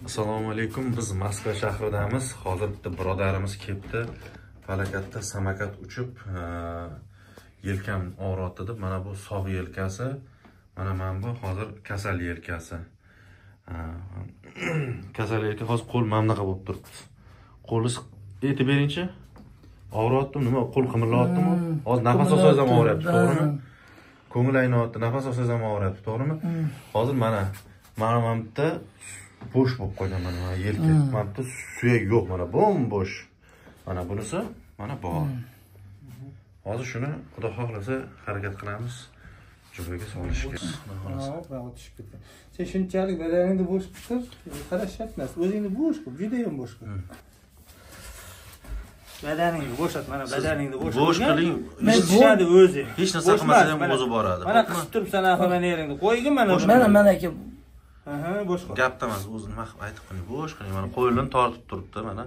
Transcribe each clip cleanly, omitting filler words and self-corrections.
Assalomu alaykum. Biz Moskva shahridamiz. Hozir bitta birodarimiz kelibdi. Falakatda samokat uchib, yelkam og'riyapti deb. Mana bu sog' yelkasi, mana bu hozir kasal yelkasi. Kasal yelka hozir qo'l mana bunaqa bo'lib turibdi. Qo'lingiz aytib beringchi. Og'riyaptimi? Nima, qo'l qimirlayaptimi? Hozir nafas olsangiz ham og'riyapti, to'g'rimi? Ko'ngil ayniyapti, nafas olsangiz ham og'riyapti, to'g'rimi? Hozir mana bu yerda bo'sh bo'lib qolgan, mana yelka. Mana bu yerda suyak yo'q, mana bo'm-bo'sh. Mana bunisi mana bor. Hozir shuni Xudo xohlasa harakat qilamiz joyiga solishga. Xudo xohlasa. Ha, tushib ketdi. Sen shunchalik badaningni bo'sh qilib, qarash shart emas. O'zingni bo'sh qil, juda ham bo'sh qil. Badaningni bo'shat, mana badaningni bo'shat. Bo'sh qiling, tushadi o'zi. Hech narsa qilmasa ham o'zi boradi. Mana qisib turibsan, axir mana yeringni. Qo'ygin mana. Mana aka. Aha, bo'sh qil. Gapda emas, o'zi nima qilib aytib qo'ying, bo'sh qiling. Mana qo'lini tortib turibdi, mana.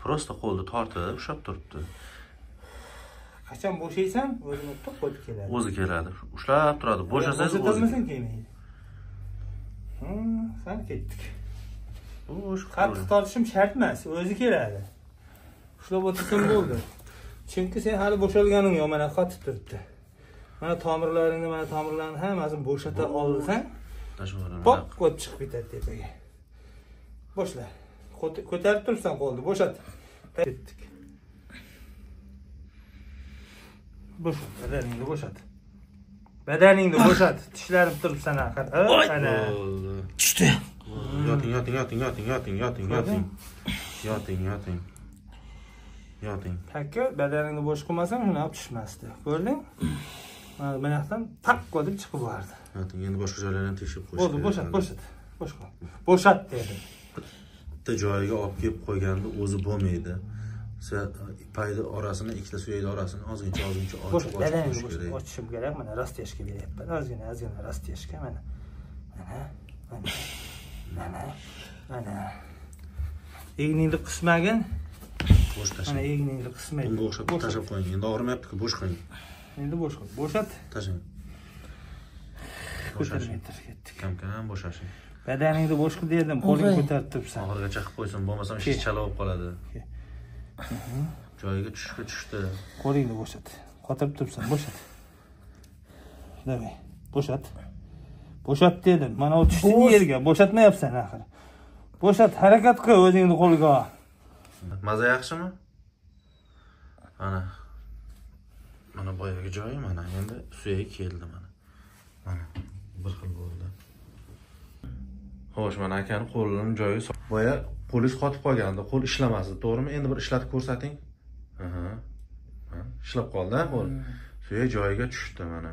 Prosta qo'lni tortib, ushlab turibdi. Qachon bo'shaysan, o'zini to'q qo'yib keladi. O'zi keladi. Ushlab turadi. Bo'shasangiz o'zi. Bo'shatilmasang kelmaydi. San ketdik. Bo'sh. Qattiq tortishim shart emas, o'zi keladi. Ushlab o'tirsam bo'ldi. Chunki sen hali bo'shalganing yo'q, mana qotib turibdi. Mana tomirlaringni, mana tomirlarni hammasini bo'shata olsang, pop qo'yib chiqib ketadi tepaga. Bo'shla. Ko'tarib turibsan qo'lni, bo'shat. Ketdik. Bo'shat, badaningni bo'shat. Badaningni bo'shat. Tishlanib turibsan axir. Ana. Tushdi. Yoting, yoting, yoting, yoting, yoting, yoting, yoting. Yoting, yoting. Yoting. Taka badaningni bo'sh qilmasang, shuni olib tushmasdi. Ko'rding? Mana bu yoqdan taq qo'yib chiqib bordi. Yoting, endi boshqa joylarni ham tekshirib qo'yish. Bo'ldi, bo'shat, bo'shat. Bo'sh qil. Bo'shat dedim. Bitta joyiga olib kelib qo'yganda o'zi bo'lmaydi. Payda orasini, ikkita suyakning orasini ozgincha ozgincha ochib qo'yish kerak. Ochishim kerak, mana rastяжка beryapman. Ozgina ozgina rastяжка mana. Mana, mana. Mana, mana. Egningni qismagin. Bo'sh tashlang. Mana egningni qismaydi. Bunga o'xshab tashlab qo'ying. Endi og'rimayapti-ku, bo'sh qo'ying. Endi bo'sh qo'y. Bo'shat. Tashlang. Ko'tarmay ketdik. Kam-kam bo'shashing. Badaningni bo'sh qil dedim, qo'lingni ko'tarib turibsan. Oxirigacha qilib qo'ysin, bo'lmasam ish chala bo'lib qoladi. Joyiga tushishga tushdi. Qo'lingni bo'shat. Qotirib turibsan, bo'shat. Давай, bo'shat. Bo'shat dedim. Mana u tushdi yerga, bo'shatmayapsan axir. Bo'shat, harakat qil o'zingni qo'lga. Maza yaxshimi? Mana. Mana boyagi joyi, mana endi suyagi keldi mana. Mana bir xil bo'ldi. Xo'sh, mana akani qo'lining joyi boya qo'lingiz qotib qolgandi, qo'l ishlamasdi, to'g'rimi? Endi bir ishlatib ko'rsating. Aha. Ishlab qoldi, qo'l. Suyak joyiga tushdi mana.